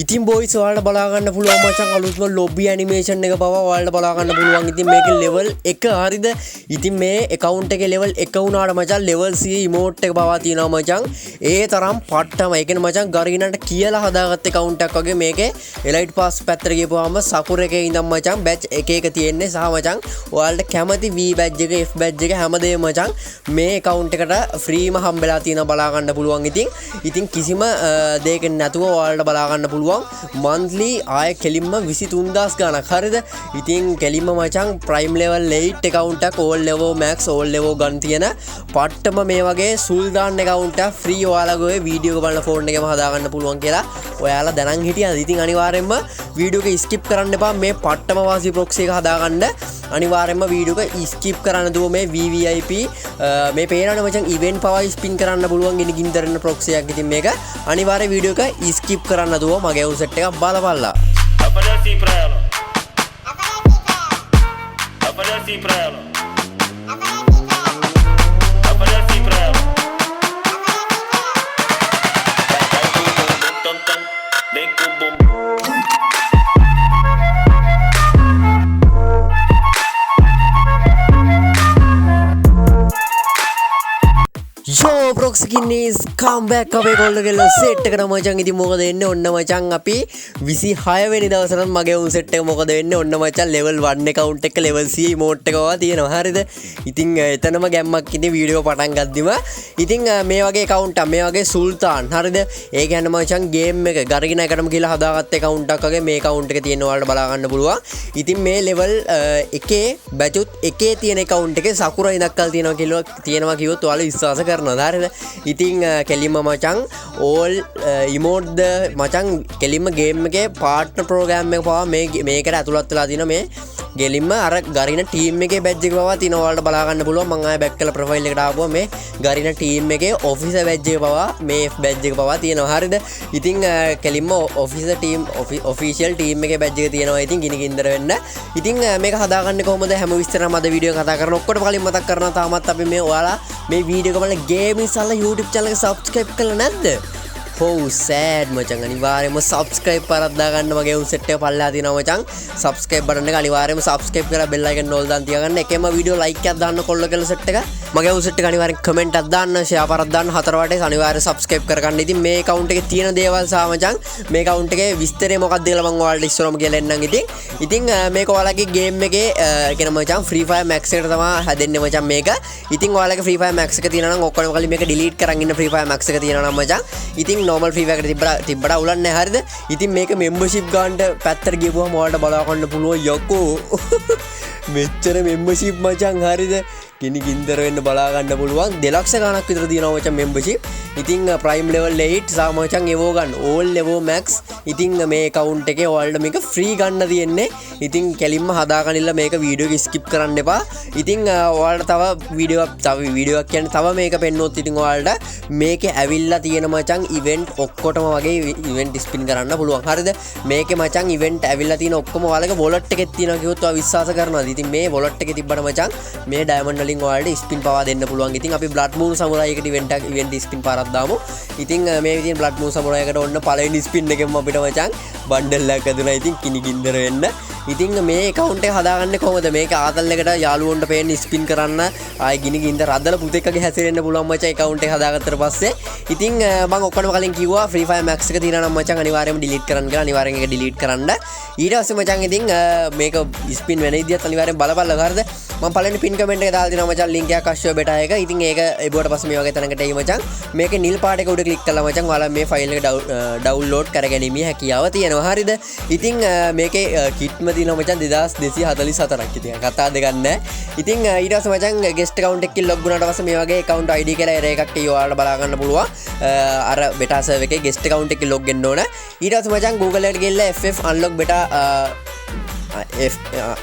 ඉතින් බොයිස් ඔයාලට බලා ගන්න පුළුවන් මචං අලුත්ම ලොබි ඇනිමේෂන් එක පවා ඔයාලට බලා ගන්න පුළුවන්. ඉතින් මේකේ ලෙවල් 1 හරිද? ඉතින් මේ ඇකවුන්ට් එකේ ලෙවල් 1 වුණාට මචං ලෙවල් C emote එක පවා තියෙනවා මචං. ඒ තරම් පට්ටම. ඒ කියන්නේ මචං ගරීනට කියලා හදාගත්ත ඇකවුන්ට් එකක් වගේ මේකේ එලයිට් පාස් පැත්තට ගියපුවාම සකුර එකේ ඉඳන් මචං බැච් එක එක තියෙන්නේ. සහ මචං ඔයාලට කැමති V badge එක F badge එක හැමදේම මචං මේ ඇකවුන්ට් එකට ෆ්‍රීම හම්බෙලා තියෙනවා බලා ගන්න පුළුවන්. ඉතින් කිසිම දෙයකින් නැතුව ඔයාලට බලා ගන්න පුළුවන්. මන්ත්ලි ආය කෙලින්ම 23000 ගාණක් හරිද? ඉතින් කෙලින්ම මචං ප්‍රයිම් ලෙවල් 8 ඇකවුන්ට් එකක් all level max all level gun තියෙන පට්ටම මේ වගේ සුල්තාන් ඇකවුන්ට් එකක් ෆ්‍රී ඔයාලගේ ඔය වීඩියෝ එක බලන ෆෝන් එකේම හදා ගන්න පුළුවන් කියලා ඔයාලා දැනන් හිටියද? ඉතින් අනිවාර්යයෙන්ම වීඩියෝ එක ස්කිප් කරන්න එපා. මේ පට්ටම වාසි ප්‍රොක්සි එක හදාගන්න අනිවාර්යයෙන්ම වීඩියෝ එක ස්කිප් කරන්න දුව. මේ VVIP මේ පේනවනේ මචං ඉවෙන්ට් පවා ස්පින් කරන්න පුළුවන් ගිනි ගින්දරන ප්‍රොක්සි එකක්. ඉතින් මේක අනිවාර්ය වීඩියෝ එක ස්කිප් කරන්න දුව. මගේ උන් සෙට් එකක් බලපල්ලා. Eu falei assim pra ela. Eu falei assim pra ela. Eu falei assim pra ela. Vai com o bumbum tam tam, vem com o bumbum. Yo proxy කින්නීස් come back අපේ කොල්ල කෙල්ල set එකට මචං. ඉතින් මොකද වෙන්නේ? ඔන්න මචං අපි 26 වෙනි දවසටත් මගේ උන් සෙට් එක මොකද වෙන්නේ? ඔන්න මචං ලෙවල් 1 ඇකවුන්ට් එක ලෙවල් C emote එක වගේ තියෙනවා හරිද? ඉතින් එතනම ගැම්මක් ඉතින් වීඩියෝ පටන් ගද්දිම. ඉතින් මේ වගේ ඇකවුන්ට් එක මේ වගේ සුල්තාන් හරිද? ඒ කියන්නේ මචං ගේම් එක ගරගෙන එකටම කියලා හදාගත්ත ඇකවුන්ට් එකක් වගේ මේ ඇකවුන්ට් එක තියෙන ඔයාලට බලා ගන්න පුළුවන්. ඉතින් මේ ලෙවල් එකේ බැචුත් එකේ තියෙන ඇකවුන්ට් එකේ සකුරා ඉඳක්කල් තියෙනවා කියලා තියෙනවා කිව්වොත් ඔයාලා විශ්වාස කරනවා හරිද? ඉතින් කෙලින්ම මචං ඕල් ඉමෝට් ද මචං කෙලින්ම ගේම් එකේ පාර්ට්නර් ප්‍රෝග්‍රෑම් එක පවා මේකට ඇතුළත් වෙලා තියෙනවා. මේ ගෙලින්ම අර ගරින ටීම් එකේ බැජ් එක පවා තියෙනවා ඔයාලට බලා ගන්න පුළුවන්. මං ආයෙ බැක් කරලා ප්‍රොෆයිල් එකට ආපුවා මේ ගරින ටීම් එකේ ඔෆිසර් බැජ් එක පවා මේ F badge එක පවා තියෙනවා හරිද? ඉතින් කෙලින්ම ඔෆිසර් ටීම් ඔෆිෂියල් ටීම් එකේ බැජ් එක තියෙනවා. ඉතින් ගිනි ගින්දර වෙන්න. ඉතින් මේක හදාගන්නේ කොහොමද හැම විස්තරම අද වීඩියෝ එක කතා කරන ඔක්කොට කලින් මතක් කරනවා තාමත් අපි මේ ඔයාලා මේ වීඩියෝ එක බලන ගේමින් සල්ලා YouTube channel එක subscribe කරලා නැද්ද? හොව් සෑඩ් මචං අනිවාර්යයෙන්ම subscribe පාරක් දාගන්න. මගේ උන් සෙට් එක පල්ලෙහා තියෙනවා මචං. Subscribe button එක අනිවාර්යයෙන්ම subscribe කරලා bell icon all දාන්න තියාගන්න. එකෙම වීඩියෝ like එකක් දාන්න කොල්ල කෙල්ල සෙට් එක. මගේ උන් සෙට් එක අනිවාර්යෙන් comment එකක් දාන්න, share පාරක් දාන්න, හතර වටේ අනිවාර්යයෙන් subscribe කරගන්න. ඉතින් මේ account එකේ තියෙන දේවල් සහ මචං මේ account එකේ විස්තරය මොකක්ද කියලා මං ඔයාලට ඉස්සරම කියලා එන්නම්. ඉතින් මේක ඔයාලගේ game එකේ, ඒ කියන්නේ මචං Free Fire Max එකට තමයි හැදෙන්නේ මචං මේක. ඉතින් ඔයාලගේ Free Fire Max එක තියෙනවා නම් ඔක්කොම කලින් මේක delete කරන් ඉන්න Free Fire Max එක තියෙනවා නම් මචං. ඉතින් normal Free Fire එකට තිබ්බට අවුලක් නැහැ හරිද? ඉතින් මේක membership ගන්නට පැත්තට ගියපුවම ඔයාලට බලා ගන්න පුළුවන් යකෝ මෙච්චර membership මචං හරිද? ගිනි ගින්දර වෙන්න බලා ගන්න පුළුවන් 2 ලක්ෂ ගාණක් විතර තියෙනවා මචං membership. ඉතින් prime level 8 සහ මචං evo ගන්න all evo max. ඉතින් මේ account එකේ ඔයාලට මේක free ගන්න තියෙන්නේ. ඉතින් කෙලින්ම හදාගන්න ඉල්ල මේක වීඩියෝ එක skip කරන්න එපා. ඉතින් ඔයාලට තව වීඩියෝ එකක්, තව වීඩියෝ එකක් කියන්නේ තව මේක පෙන්නුවොත් ඉතින් ඔයාලට මේකේ ඇවිල්ලා තියෙන මචං ඉවෙන්ට් ඔක්කොටම වගේ ඉවෙන්ට් ස්පින් කරන්න පුළුවන් හරිද? මේකේ මචං ඉවෙන්ට් ඇවිල්ලා තියෙන ඔක්කොම ඔයාලගේ වොලට් එකේ තියෙනවා කිව්වොත් ඔයා විශ්වාස කරනවද? ඉතින් මේ වොලට් එකේ තිබ්බට මචං මේ ඩයමන්ඩ් වලින් ඔයාලට ස්පින් පවා දෙන්න පුළුවන්. ඉතින් අපි බ්ලඩ් මූන් සමුරායි එකට ඉවෙන්ට් එකක් ඉවෙන්ට් ස්පින් පාරක් දාමු. ඉතින් මේ විදිහෙන් බ්ලඩ් මූන් සමුරායි එකට ඔන්න පළවෙනි ස්පින් එකෙන්ම අපිට මචං බණ්ඩල් එකක් ඇදුනා. ඉතින් කිනි ගින්දර වෙන්න. ඉතින් මේ ඇකවුන්ට් එක හදාගන්නේ කොහොමද? මේක ආතල් එකට යාළුවන්ට පේන්න ස්පින් කරන්න ආයි ගිනි ගින්දර රදල පුතෙක් වගේ හැසිරෙන්න පුළුවන් මචං ඇකවුන්ට් එක හදාගත්තට පස්සේ. ඉතින් මං ඔක්කොටම කලින් කිව්වා Free Fire Max එක තියෙනවා නම් මචං අනිවාර්යයෙන්ම ඩිලීට් කරන්න කියලා. අනිවාර්යෙන් ඒක ඩිලීට් කරන්න. ඊට පස්සේ මචං ඉතින් මේක ස්පින් වෙන විදියත් අනිවාර්යෙන් බලපල්ලා හරිද? මං පළවෙනි පින් කමෙන්ට් එක දාලා දෙනවා මචං ලින්ක් එකක් අශ්ව බෙටා එක. ඉතින් ඒක එබුවට පස්සේ මේ වගේ තැනකට එයි මචං. මේකේ නිල් පාට එක උඩ ක්ලික් කළා මචං ඔයාලා මේ ෆයිල් එක ඩවුන්ලෝඩ් කරගැනීමේ හැකියාව තියෙනවා හරිද? ඉතින් මේකේ කිට්ම තියෙනවා මචං 2244ක්. ඉතින් කතා දෙකක් නෑ. ඉතින් ඊට පස්සේ මචං ගෙස්ට් ඇකවුන්ට් එකකින් ලොග් වුණාට පස්සේ මේ වගේ ඇකවුන්ට් ID කියලා එරර් එකක් එයි ඔයාලට බලා ගන්න පුළුවන්. අර බෙටා සර්වර් එකේ ගෙස්ට් ඇකවුන්ට් එකකින් ලොග් වෙන්න ඕන. ඊට පස්සේ මචං Google එකට ගිහලා FF unlock beta, F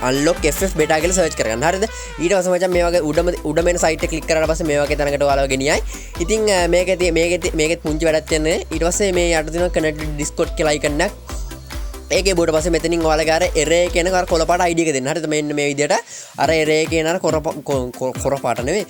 unlock FF beta කියලා සර්ච් කරගන්න. හරිද? ඊට පස්සේ මචං මේ වගේ උඩම එන සයිට් එක ක්ලික් කරාට පස්සේ මේ වගේ තැනකට ඔයාලව ගෙනියයි. ඉතින් මේකෙත් පුංචි වැඩක් තියෙන්නේ. ඊට පස්සේ මේ යට තියෙනවා connect Discord කියලා icon එකක්. ඒකේ බෝඩ පස්සේ මෙතනින් ඔයාලගේ අර එරේ කියන අර කොළ පාට ID එක දෙන්න. හරිද? මෙන්න මේ විදියට අර එරේ කියන අර කොර පාට නෙවෙයි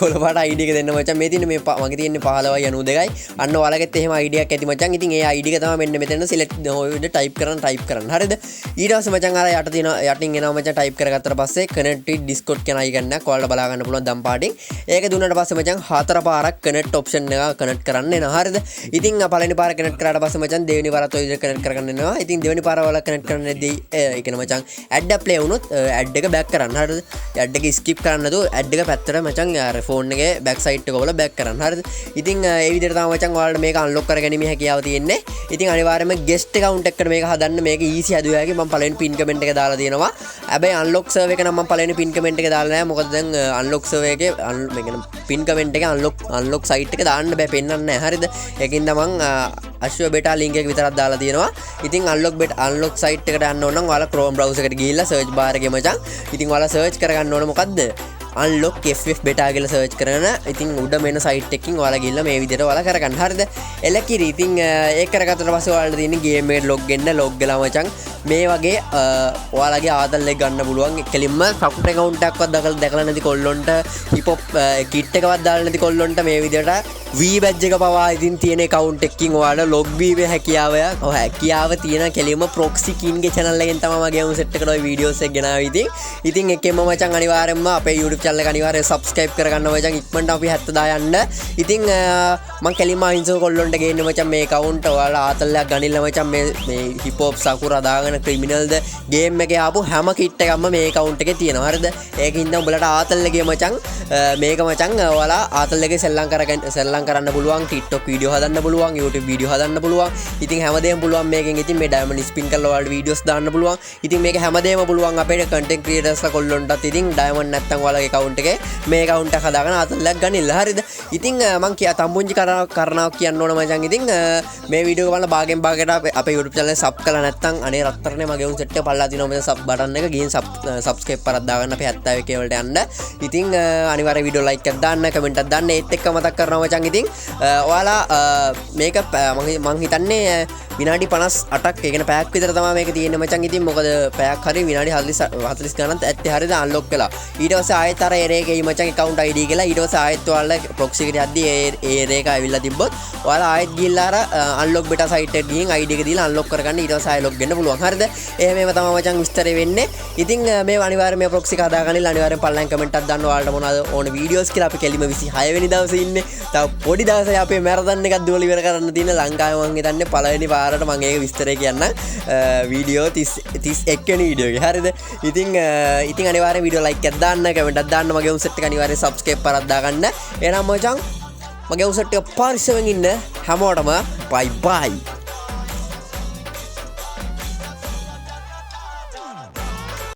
කොළ පාට ID එක දෙන්න මචං. මේ තියෙන්නේ මේ මගේ තියෙන්නේ 15යි 92යි. අන්න ඔයාලගෙත් එහෙම ID එකක් ඇති මචං. ඉතින් ඒ ID එක තමයි මෙන්න මෙතන සිලෙක්ට් ඔය විදියට ටයිප් කරන්න ටයිප් කරන්න. හරිද? ඊට පස්සේ මචං අර යට තියෙන යටින් එනවා මචං ටයිප් කරගත්තට පස්සේ කනෙක්ට් විත් ඩිස්කෝඩ් කියන අයිකන් එකක් ඔයාලට බලා ගන්න පුළුවන් දම් පාටින්. ඒක දුන්නාට පස්සේ මචං හතර පාරක් කනෙක්ට් ඔප්ෂන් එක කනෙක්ට් කරන්න එනවා. හරිද? ඉතින් පළවෙනි පාර කනෙක්ට් කරාට පස්සේ මචං දෙවෙනි පාරත් ඔය විදියට කනෙක්ට් කරගන්න එනවා. ඉතින් දෙවෙනි පාර ඔයාලා කනෙක්ට් කරන්නේදී ඒ කියන්නේ මචං ඇඩ් ඇප්ලේ වුණොත් ඇඩ් එක බෑක් කරන්න. හරිද? ඇඩ් එක ස්කිප් කරන්න නැතුව ඇඩ් එක පැත්තට මචං අර ෆෝන් එකේ බෑක් සයිඩ් එක ඔබලා බෑක් කරන්න. හරිද? ඉතින් ඒ විදියට තමයි මචං ඔයාලට මේක අන්ලොක් කරගැනීමේ හැකියාව තියෙන්නේ. ඉතින් අනිවාර්යයෙන්ම ගෙස්ට් ඇකවුන්ට් එකකට මේක හදන්න මේක ඊසි හදුවා වගේ මම පළවෙනි පින් කමෙන්ට් එක දාලා තියෙනවා. හැබැයි අන්ලොක් සර්වර් එක නම් මම පළවෙනි පින් කමෙන්ට් එක දාලා නෑ. මොකද දැන් අන්ලොක් සර්වර් එකේ මේ කියන්නේ පින් කමෙන්ට් එක අන්ලොක් සයිට් එක දාන්න බෑ, පෙන්වන්නේ නෑ. හරිද? ඒකින්ද මං අශ්ව බෙටා ලින්ක් එක විතරක් දාලා තියෙනවා. ඉතින් අන්ලොක් සයිට් එකට යන්න ඕන නම් ඔයාලා Chrome browser එකට ගිහිල්ලා සර්ච් බාර් එකේ මචං ඉතින් ඔයාලා සර්ච් කරගන්න ඕන මොකද්ද? අන්ලොක් FF බෙටා කියලා සර්ච් කරන ඉතින් උඩම එන සයිට් එකකින් ඔයාලා ගිහිල්ලා මේ විදිහට ඔයාලා කරගන්න. හරිද? එලකිරි. ඉතින් ඒක කරගත්තට පස්සේ ඔයාලට තියෙන්නේ ගේම් එකට ලොග් වෙන්න. ලොග් වෙලා මචං මේ වගේ ඔයාලගේ ආතල් එක ගන්න පුළුවන්. කෙලින්ම සකුට ඇකවුන්ට් එකක්වත් දැකලා නැති කොල්ලොන්ට හිප් හොප් කිට් එකවත් දාලා නැති කොල්ලොන්ට මේ විදිහට V badge එක පවා ඉතින් තියෙන ඇකවුන්ට් එකකින් ඔයාලට ලොග් වීමේ හැකියාව තියෙන කෙලින්ම ප්‍රොක්සි කින්ගේ channel එකෙන් තමයි මගේ උන් සෙට් එකට ඔය වීඩියෝස් එක ගෙනාවේ. ඉතින් ඉතින් එකෙන්ම මචං අනිවාර්යෙන්ම අපේ YouTube channel එක අනිවාර්යෙන් subscribe කරගන්න මචං. ඉක්මනට අපි 70,000 යන්න. ඉතින් මං කෙලින්ම අහිංසක කොල්ලොන්ට ගේන්න මචං මේ ඇකවුන්ට් ඔයාලා ආතල් එකක් ගනින්න මචං. මේ හිප් හොප් සකුරා දාගෙන ක්‍රිමිනල්ද ගේම් එකේ ආපු හැම කිට් එකක්ම මේ ඇකවුන්ට් එකේ තියෙනවා. හරිද? ඒකින්ද උඹලට ආතල් එකේ මචං මේක මචං ඔයාලා ආතල් එකේ සෙල්ලම් කරගන්න සෙල්ලම් කරන්න පුළුවන්. TikTok video හදන්න පුළුවන්, YouTube video හදන්න පුළුවන්. ඉතින් හැමදේම පුළුවන් මේකෙන්. ඉතින් මේ ඩයමන්ඩ් ස්පින් කරලා ඔයාලට වීඩියෝස් දාන්න පුළුවන්. ඉතින් මේක හැමදේම පුළුවන් අපේ කන්ටෙන්ට් ක්‍රියේටර්ස්ලා කොල්ලොන්ටත්. ඉතින් ඩයමන්ඩ් නැත්තම් ඔයාලගේ ඇකවුන්ට් එකේ මේ ඇකවුන්ට් එක හදාගෙන ආතල් එකක් ගනින්න. හරිද? ඉතින් මං කියා තම්බුංචි කරනාවක් කියන්න ඕන මචං. ඉතින් මේ වීඩියෝ එක බලලා භාගෙන් භාගයට අපේ YouTube channel එක සබ් කරලා නැත්තම් අනේ රත්තරනේ මගේ උන් සෙට් එක පල්ලා තිනවා මචං සබ් බටන් එක ගිහින් සබ්ස්ක්‍රයිබ් කරක් දාගන්න අපි 71 වලට යන්න. ඉතින් අනිවාර්ය වීඩියෝ ලයික් එකක් දාන්න, කමෙන්ට් එකක් දාන්න. ඒත් එක්ක මතක් කරනවා මචං. ඉතින් ඔයාලා මේක මං හිතන්නේ විනාඩි 58ක් ඒ කියන්නේ පැයක් විතර තමයි මේක තියෙන්නේ මචං. ඉතින් මොකද පැයක් හරි විනාඩි 40 ගණන්ත් ඇත්තේ. හරිද? අන්ලොක් වෙලා ඊට පස්සේ ආයෙත් අර එරේ එකේ මචං ඇකවුන්ට් ID කියලා ඊට පස්සේ ආයෙත් ඔයාලා ප්‍රොක්සි එකට යද්දි ඒ එරේ එක ඇවිල්ලා තිබ්බොත් ඔයාලා ආයෙත් ගිහිල්ලා අර අන්ලොක් බෙටා සයිට් එකට ගිහින් ID එක දීලා අන්ලොක් කරගන්න. ඊට පස්සේ ආයෙ ලොග් වෙන්න පුළුවන්. හරිද? එහෙම එහෙම තමයි මචං විස්තරේ වෙන්නේ. ඉතින් මේ අනිවාර්යයෙන් මේ ප්‍රොක්සි එක හදාගන්න අනිවාර්යයෙන් පල්ලෙන් කමෙන්ට් එකක් දාන්න ඔයාලට මොනවද ඕන වීඩියෝස් කියලා. අපි කෙලිම 26 වෙනි දවසේ ඉන්නේ. තව පොඩි දවසයි අපේ මැරතන් එකක් දුවලා ඉවර කරන්න තියෙන. ලංකාවේ මං හිතන්නේ පළවෙනි පාරට මං ඒක විස්තරේ කියන්නම් වීඩියෝ 31 වෙනි වීඩියෝ එකේ. හරිද? ඉතින් ඉතින් අනිවාර්යෙන් වීඩියෝ ලයික් එකක් දාන්න, කමෙන්ට් එකක් දාන්න, මගේ උන් සෙට් එක අනිවාර්යෙන් සබ්ස්ක්‍රයිබ් කරක් දාගන්න. එහෙනම් මචං මගේ උන් සෙට් එක පරිස්සමෙන් ඉන්න හැමෝටම බයි බයි.